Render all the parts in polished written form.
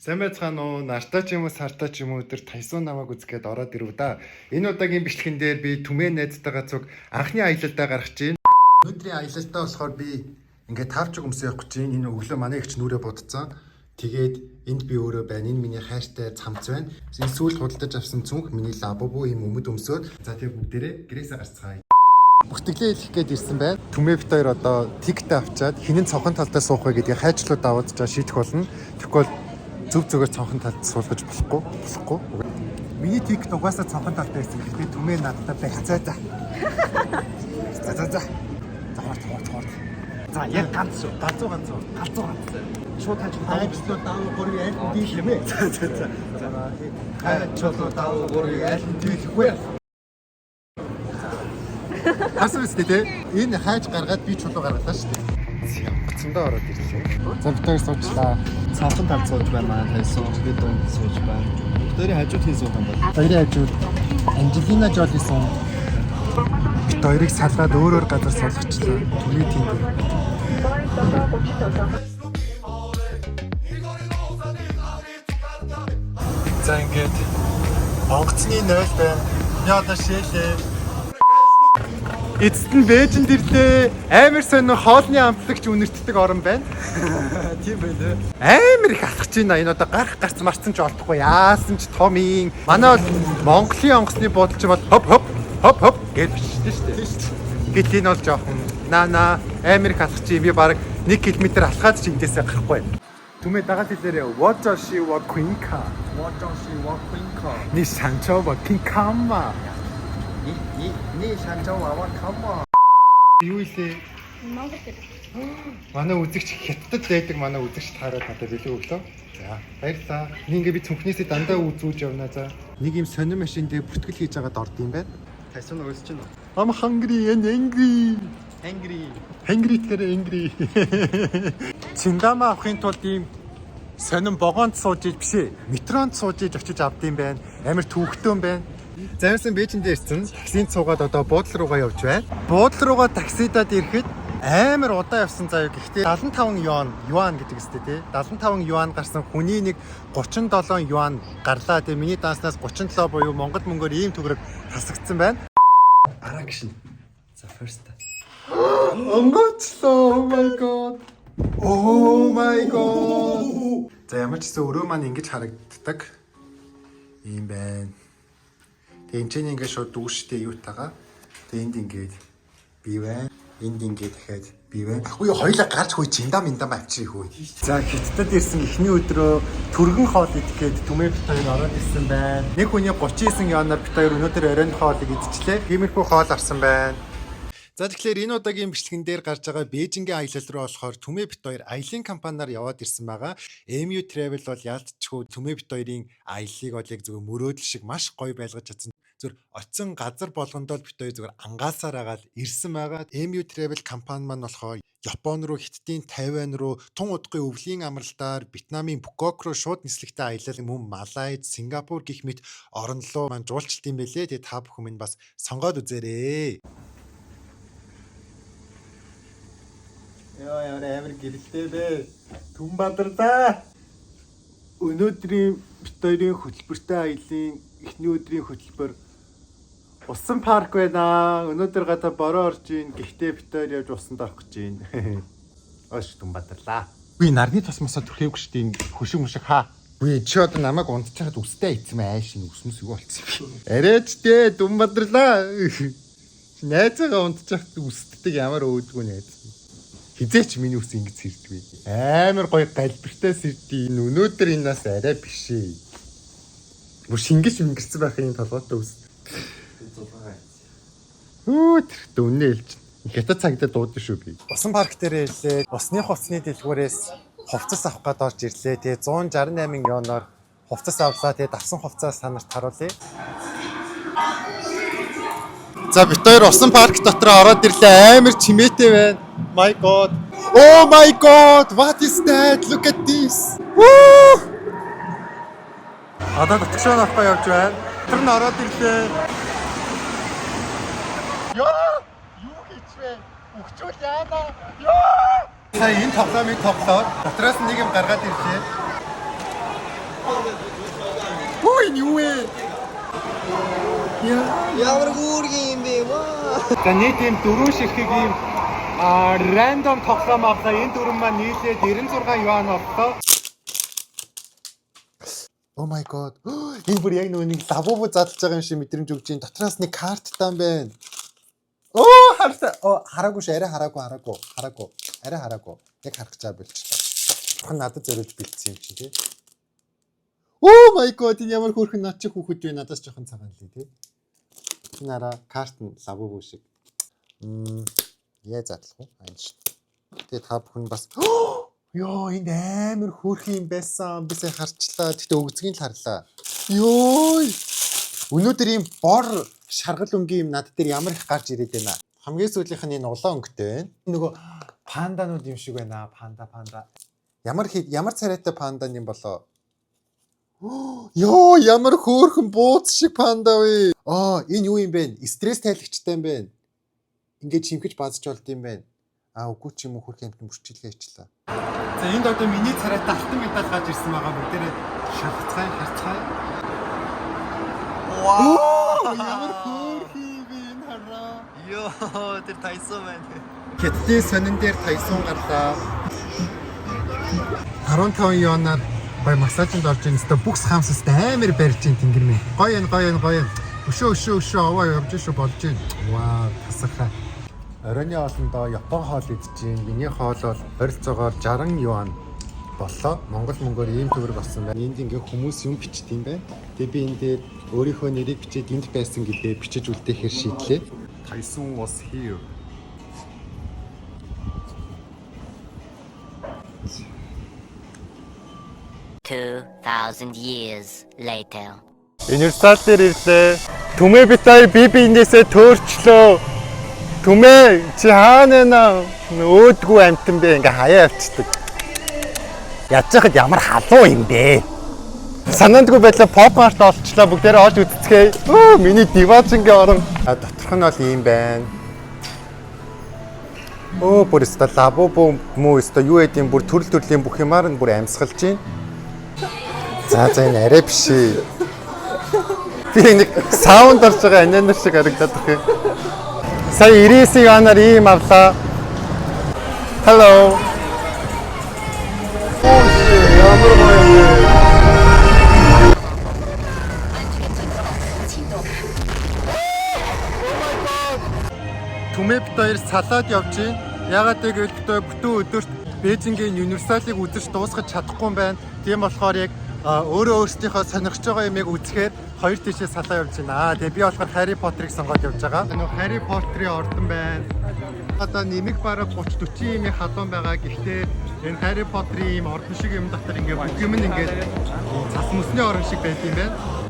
Сайн байцгаана уу? Нартай ч юм уу, сартай ч юм уу өдөр Тайсон намайг үзэх гээд ороод ирэв да. Энэ удаагийн бичлэгэн дээр би түмэн найзтайгаа цуг анхны аялалдаа гарах чинь. Өнөөдрийн аялалтаа болохоор би ингээд тавчиг өмсөө явах гэж байна. Энэ өглөө манай эгч нүрээ будцсан. Тэгээд энд би өөрөө байна. Энэ миний хайртай цамц байна. Энэ сүүл худалдаж авсан цүнх миний лабубу ийм өмд өмсөөд. За тэгээд бүгдээрээ гэрээсээ гарцгаая. Бүртгэлээ хэлэх гээд ирсэн байна. Түмээ бит хоёр одоо тикет авчаад хинэн цонхон талдаа суух вэ гэдгийг хайчлуу даваад жаа шийдэх болно. Тэгэхгүй бол зөв зүгээр цонхон талд суулгаж болохгүй. Болохгүй. Миний тикет угаасаа цонхон талд байсан. Гэхдээ түмээ надтай барьцаа за. За за за. За хурд хурд хурд. За яг ганц шүү. Галзуу ганцуу. Галзуу ганц. Шууд тааж Хайчлуу давуу гурыг аль нь дийлэх юм бэ? За за за. Хайчлуу давуу гурыг аль нь дийлэх вэ? Хасан үстэй те. Энэ хайж гаргаад би чулуу гаргалаа шүү дээ. Гоцондоо ороод ирлээ. За бид хоёр суучлаа. Цаахан талд сууж байна маань тайсан. Би дунд сууж байна. Хоёрын хажууд хин суух юм бол. Хоёрын хажууд Анжелина Жоли сум. Бид хоёрыг салгаад өөр өөр газар суулгачлаа. Түмээ тийм. За ингээд онгоцны 0 байна. Би одоо шээлээ. Эцэст нь Бээжинд ирлээ. Амар сонин хоолны амтлагч үнэртдэг орон байна. Тийм байна. Амар их алхаж байна. Энэ одоо гарах гарц марцсан ч олдохгүй. Яасан ч том юм. Манай бол Монголын онгоцны буудал ч бол хоп хоп хоп хоп гэж бичдэг шүү дээ. Гэтэл энэ бол жоохон наа наа амар их алхаж юм. Би бараг 1 км алхаад ч эндээсээ гарахгүй. Түмээ дагаад хэлээрээ Wajashи wa Quinca. Wajashи wa Quinca. 你想叫我 Quinca 吗？ Ни ни ни шанжаа ва кама. Юу илээ? Монгол гэр. Манай үзэгч хятадд байдаг манай үзэгч таарад надад бэлэг өглөө. За баярлалаа. Нэг ингээ би цүнхнээсээ дандаа үзүүж явна за. Нэг юм сонин машин дээр бүртгэл хийж байгаад орд юм байна. Тайсан уйлж байна. I'm hungry and angry. Angry. Hungry тэгэхээр angry. Циндама авахын тулд ийм сонин вагонд сууж иж биш ээ. Метронд сууж иж очиж авд юм байна. Амар түүхтэн байна. Замсан Бээжинд ирсэн. Таксинд суугаад одоо буудлын руугаа явж байна. Буудлын руугаа таксидад ирэхэд амар удаан явсан заяа. Гэхдээ 75 юан, юан гэдэг үстэй тий. 75 юан гарсан хүний нэг 37 юан гарлаа. Тэгээ миний данснаас 37 буюу Монгол мөнгөөр ийм төгрөг хасагдсан байна. Араа гişн. За first. Онгоцлоо. Oh my god. Oh my god. За ямар ч гэсэн өрөө маань ингэж харагддаг. Ийм байна. Тэгээ энэ чинь ингээд шууд дүүштэй юутайгаа. Тэгээ энд ингээд би байна. Энд ингээд дахиад би байна. Үгүй хоёлаа гарч хүй чиндам индам авчирх хүй. За хятадд ирсэн эхний өдрөө түргэн хоол идэх гээд түмээ бит хоёр ороод ирсэн байна. Нэг хүний 39 юанаар бит хоёр өнөөдөр оройн хоолыг идчихлээ. Иймэрхүү хоол авсан байна. За тэгэхээр энэ удаагийн бичлэгэн дээр гарч байгаа Бээжингийн аялал руу болохоор Түмээ бит хоёр аялын компаниар яваад ирсэн байгаа. MU Travel бол яалтчгүй Түмээ бит хоёрын аяллыг бол яг зөвхөн мөрөөдөл шиг маш гоё байлгаж чадсан. Зүр очисон газар болгондоо л бит хоёр зүгээр ангаасаар агаал ирсэн байгаа. MU Travel компани маань болохоор Япон руу, Хятадын Тайван руу, тун удахгүй өвлийн амралтаар Вьетнамын Букок руу шууд нислэгтэй аялал мөн Малайз, Сингапур гэх мэт орн руу маань жуулчлалт юм байлээ. Тэгээ та бүхэн минь бас сонгоод үзээрэй. Йоо ямар амар гэрэлтэй бэ. Түн бадарлаа. Өнөөдрийн бит хоёрын хөтөлбөртэй аялын эхний өдрийн хөтөлбөр Усан парк байна. Өнөөдөр гадаа бороо орж ийн. Гэхдээ бит хоёр явж усанд орох гэж байна. Оош түн бадарлаа. Би нарны тос мосоо түрхээгүй шүү дээ. Хөшиг мөшиг хаа. Үгүй чи одоо намайг унтчихад үстэй айцсан ааш энэ үс мүс юу болцсон юм бэ? Арайч дээ дүн бадарлаа. Чи найзаагаа унтчихад үстдэг ямар өөдгөө найз. Хизээч миний үс ингэж сэрдгүй. Амар гоё галбиртай сэрдий. Энэ өнөөдөр энэ нас арай биш ээ. Бүр шингэж мингэрсэн байх юм толгойтой үс. Хүү тэр дүнээ хэлж. Хятад цагдаа дуудана шүү би. Усан парк дээр ирлээ. Усны хувцсны дэлгүүрээс хувцас авах гээд орж ирлээ. Тэгээ 168 юаноор хувцас авлаа. Тэгээ давсан хувцас та нарт харуулъя. За бит хоёр усан парк дотор ороод ирлээ. Амар чимээтэй байна. My god. Oh my god. What is that? Look at this. Woo! Одоо дотгошоо авах явж байна. Тэр нь ороод ирлээ. Яа! Юу хийчвэ? Өгчүүл яана. Яа! Сая энэ тоглоомыг тоглоод дотроос нэг юм гаргаад ирлээ. Энэ юу вэ? Яа. Ямар гүүргийн юм бэ? Ваа. За, нийт ийм дөрвөн ширхэг ийм random тоглоом авлаа. Энэ дөрвөн маань нийлээд 96 юан боллоо. Oh my God. Энэ бүр яг нөгөө нэг Лабубу задлж байгаа юм шиг мэдрэмж өгч байна. Дотроос нэг карттай юм байна. Оо, харсан. Оо, хараагүй ш, арай хараагүй, хараагүй. Хараагүй. Арай хараагүй. Яг харах чаа болчихлоо. Бурхан надад зориулж бэлдсэн юм чинь, тий. Oh my God, энэ ямар хөөрхөн над чи хүүхэд вэ? Надаас жоохон цагаан лээ, тий. Энэ араа карт нь Лабубу шиг. Яа задлах вэ? Аа, энэ ш. Тэгээ та бүхэн бас ёо, энд амар хөөрхөн юм байсан. Би сая харчлаа. Гэтэ өгцгийг л харлаа. Йоо. Өнөөдөр ийм бор шаргал өнгийн юм над дээр ямар их гарч ирээд байна. Хамгийн сүүлийнх нь энэ улаан өнгөтэй байна. Нөгөө панданууд юм шиг байна. Панда, панда. Ямар ямар царайтай панда юм болоо? Йоо, ямар хөөрхөн бууз шиг панда вэ? Аа, энэ юу юм бэ? Стресс тайлагчтай юм байна. Ингээд чимхэж базж болд юм байна. Аа, үгүй ч юм уу, хөөрхөн амтан бүрчилгээ ичлээ. За, энд одоо миний царайтай алтан медаль гарч ирсэн байгаа, бүгдээрээ шалгацгаая, харцгаая. Ваа. Ямар хөөрхөн юм бэ, энэ хараа. Йоо, тэр Тайсон байна. Хятадын сонин дээр Тайсон гарлаа. 15 юанаар гой массажинд орж ийн өстө бүкс хамсастай амар барьж ийн тэнгэр мэн. Гоё энэ, гоё энэ, гоё энэ. Өшөө, өшөө, өшөө, овоо явж шүү, болж ийн. Вау, тасархай. Оройн хоолндоо Япон хоол идэж ийн. Миний хоол бол ойролцоогоор 60 юан боллоо. Монгол мөнгөөр ийм төгрөг болсон байна. Энд ингээ хүмүүс юм бичдэг юм байна. Тэгээ би энэ дээр өөрийнхөө нэрийг бичээд энд байсан гэдгээ бичиж үлдээхээр шийдлээ. Tyson was here. 2,000 years later. Universal дээр ирлээ. Түмээ бит хоёр би биенээсээ төөрчлөө. Түмээ, чи хаана нэ? Өөдгүү амтан бэ, ингээ хаяа авчдаг. Ядж хахад ямар халуун юм бэ? Санаандгүй байдлаа Pop Mart олчлоо, бүгдээрээ олж үзцгээе. Өө, миний диваажингийн орон. А, доторх нь бол ийм байна. Өө, бүр өста Лабубу мүү өста юу эд юм, бүр төрөл төрлийн бүх юмар нь бүр амьсгалж байна. За, энэ арай биш ээ. Би нэг саунд орж байгаа анианар шиг харагдаад байх юм. Сая 99 юанаар ийм авлаа. Hello. Ямар гоё юм бэ? Түмээ бит хоёр салаад явж байна. Ягаад гэвэл бит хоёр бүтэн өдөрт Бээжингийн Universal-ыг үзэж дуусгах чадахгүй юм байна. Тийм болохоор яг өөрөө өөрсдийнхөө сонирхож байгаа юмыг үзэхээр хоёр тийшээ салаа явж байна. Тэгээ би болохоор Harry Potter-ыг сонгоод явж байгаа. Нөгөө Harry Potter-ийн ордон байна. Одоо нэмэх бараг 30 40 юм халуун байгаа. Гэхдээ энэ Harry Potter-ийн ийм ордон шиг юм дотор ингээ бүх юм нь ингээд цас мөсний орон шиг байт юм байна.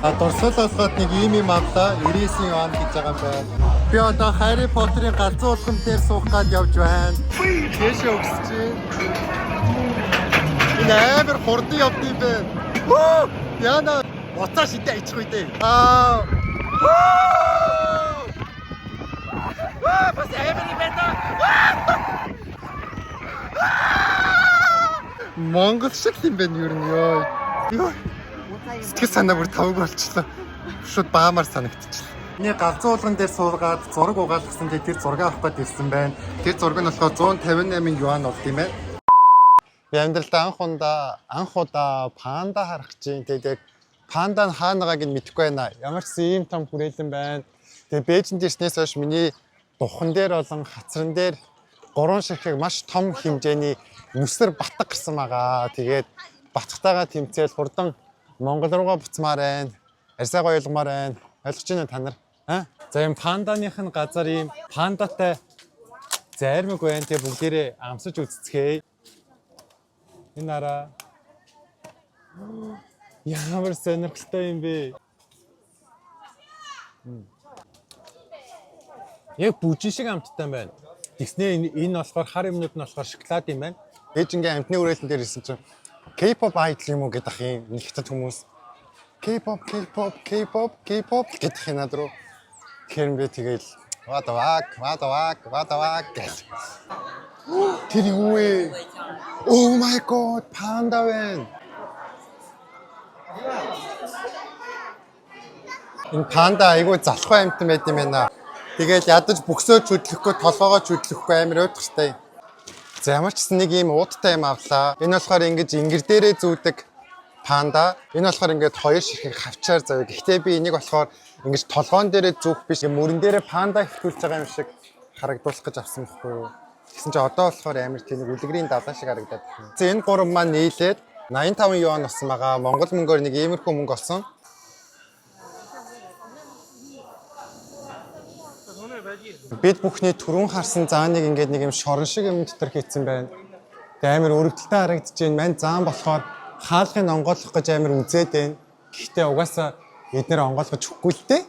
А, дурсгал олгоод нэг ийм юм авлаа. 99 юан гэж байгаа юм байна. Би одоо Harry Potter-ын галзуу улган дээр суух гад явж байна. Дээшээ өгсөж байна. Энэ амар хурдан явд юм байна. Хүү! Яна буцаа шидэ ачих үү дээ. Аа. Хүү! Аа, бас амар юм байна. Монгол шиг юм байна ер нь, ёо. Ёо. Сэтгэл санаа бүр тавг болчлоо. Шууд баамар санагдчихлаа. Миний галзуу уулган дээр суугаад зураг угаалгасан, тэгээ тэр зураг авах гээд ирсэн байна. Тэр зураг нь болохоор 158 юан болд юм байна. Би амьдралдаа анх удаа панда харах гэж байна. Тэгээд яг панда нь хаана байгааг нь мэдэхгүй байна. Ямар ч ийм том хүрээлэн байна. Тэгээд Бээжинд ирснээс хойш миний духан дээр болон хацран дээр гурван ширхэг маш том хэмжээний нүсэр батга гарсан байгаа. Тэгээд батгатайгаа тэмцээл хурдан Монгол руугаа буцмаар байна. Арьсаа гоёлгомоор байна. Ойлгож байна уу та нар? Аа? За, ийм панданых нь газар ийм пандатай зайрмаг байна. Тэгээ бүгдээрээ амсаж үзцгээе. Энэ араа. Ямар сонирхолтой юм бэ? Яг бүжин шиг амттай юм байна. Тэгснээ энэ болохоор хар юмнууд нь болохоор шоколад юм байна. Бээжингийн амтны хүрээлэн дээр ирсэн чинь K-pop idol юм уу гэдэг ах юм нэг хятад хүмүүс K-pop, K-pop, K-pop, K-pop гэдэг юм над руу. Тэгэхээр би тэгэл What the fuck? What the fuck? What the fuck гэл. Тэр юу вэ? Oh my God, панда байна. Энэ панда айгүй залхуу амьтан байт юм байна. Тэгээл ядаж бөксөө ч хөдлөхгүй, толгоогоо ч хөдлөхгүй амар уйтгартай. За, ямар ч гэсэн нэг ийм уудтай юм авлаа. Энэ болохоор ингэж ингэр дээрээ зүүдэг панда. Энэ болохоор ингээд хоёр ширхэг хавчаар заяа. Гэхдээ би энийг болохоор ингэж толгоон дээрээ зүүх биш, мөрөн дээрээ панда хэвтүүлж байгаа юм шиг харагдуулах гэж авсан байхгүй юу? Тэгсэн чинь одоо болохоор амар тийм нэг үлгэрийн далай шиг харагдаад байна. За, энэ гурав маань нийлээд 85 юан болсон байгаа. Монгол мөнгөөр нэг иймэрхүү мөнгө олсон. Бид бүхний түрүүн харсан зааныг ингээд нэг юм шорон шиг юм дотор хийцэн байна. Тэгээ амар өрөвдөлтөй харагдаж байна. Мань заан болохоор хаалгыг онгойлгох гэж амар үзээд байна. Гэхдээ угаасаа эднэр онгойлгож өгөхгүй л дээ.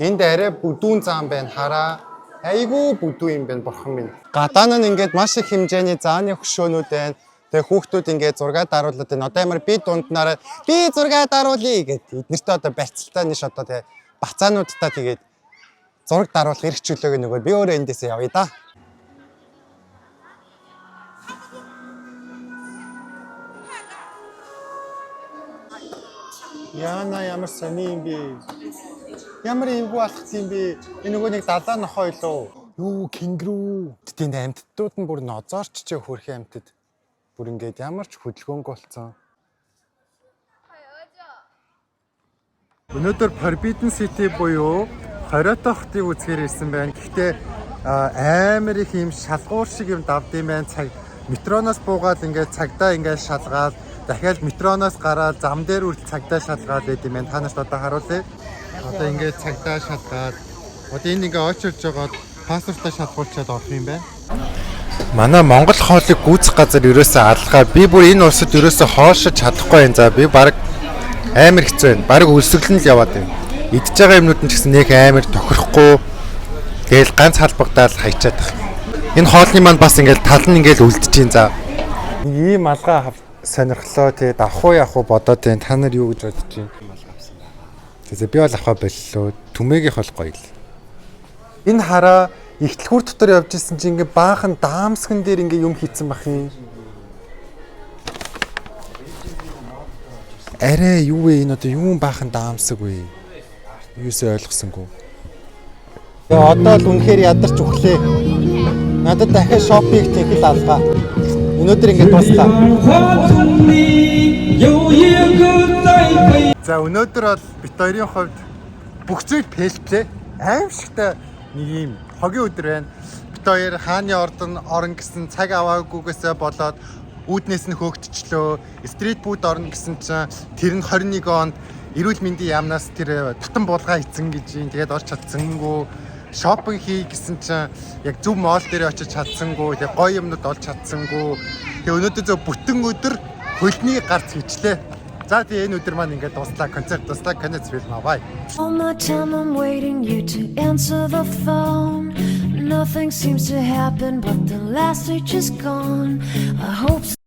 Энд арай бүдүүн заан байна. Хараа. Айгүй бүдүү юм байна, бурхан минь. Гадаана нь ингээд маш их хэмжээний зааны хөшөөнүүд байна. Тэгээ хүүхдүүд ингээд зураг даруулаад байна. Одоо амар би дунднараа би зураг даруулъя гэд эднэртэй одоо барьцалтай нэш одоо тэгээ бацаануудтай тэгээд зураг даруулах эрх чөлөөг нөгөө би өөрөө эндээсээ явъя да. Яна, ямар сони юм бэ? Ямар эвгүй алхах юм бэ? Энэ нөгөө нэг далаа нохоо илүү. Юу, кенгуру. Тэнд амьтдууд нь бүр нозоорч ч хөөрхөн амьтад. Бүр ингээд ямар ч хөдөлгөөнгүй болсон. Өнөөдөр Forbidden City буюу Хориотой хотыг үзэхээр ирсэн байна. Гэхдээ амар их юм шалгуур шиг юм давд юм байна. Цаг метроноос буугаад ингээд цагдаа ингээд шалгаал, дахиад метроноос гараад зам дээр үрэл цагдаа шалгаал байд юм байна. Та нарт одоо харуулъя. Одоо ингээд цагдаа шалгаад одоо энд ингээд очилж жагаад паспортоо шалгуулчаад орох юм байна. Манай Монгол хоолыг гүйцэх газар ерөөсөө алгаа. Би бүр энэ улсад ерөөсөө хоошиж чадахгүй юм. За, би баг амар хэцүү байна. Бараг өлсгөлн л яваад байна. Идж байгаа юмнууд нь ч гэсэн нэг амар тохирохгүй. Тэгээл ганц халбагдаал хайчаад байгаа. Энэ хоолны маань бас ингээл тал нь ингээл үлдэж чинь за. Нэг ийм алгаа сонирхлоо, тэгээд авах уу явах уу бодоод байна. Та нар юу гэж бодож байна? Тэгээ би бол авахаа боллоо. Түмээгийнх бол гоё л. Энэ хараа, ихтлгүүр дотор явж исэн чинь ингээ баахан даамсган дээр ингээ юм хийцэн бах юм. Арай юу вэ, энэ одоо юун баахан даамсаг вэ? Юусоо ойлгосонгүй. Тэгээ одоо л үнэхээр ядарч өглөө. Надад дахиад shopping хийх л алгаа. Өнөөдөр ингээ дуслаа. 有一个在北。 За, өнөөдөр бол бит хоёрын хувьд бүх зүйл fail тлээ. Аимшигтай нэг юм хогийн өдөр байна. Бит хоёр хааны ордон орно гэсэн цаг аваагүйгээсээ болоод үүднээс нь хөөгдчлөө. Street food орно гэсэн чинь тэр нь 21 онд эрүүл мэндийн яамнаас тэр татан буулгаа хийцэн гэж юм. Тэгээд орч чадсангүй. Shopping хий гэсэн чинь яг зөв mall дээр очиж чадсангүй. Тэгээ гоё юмнууд олж чадсангүй. Тэгээ өнөөдөр зөв бүтэн өдөр хөлний гарц хийчлээ. За, тэгээ энэ өдөр маань ингээд дуслаа. Концерт дуслаа. Конец фильм аа. Bye. All my time I'm waiting you to answer the phone. Nothing seems to happen, but the last stage is gone. I hope.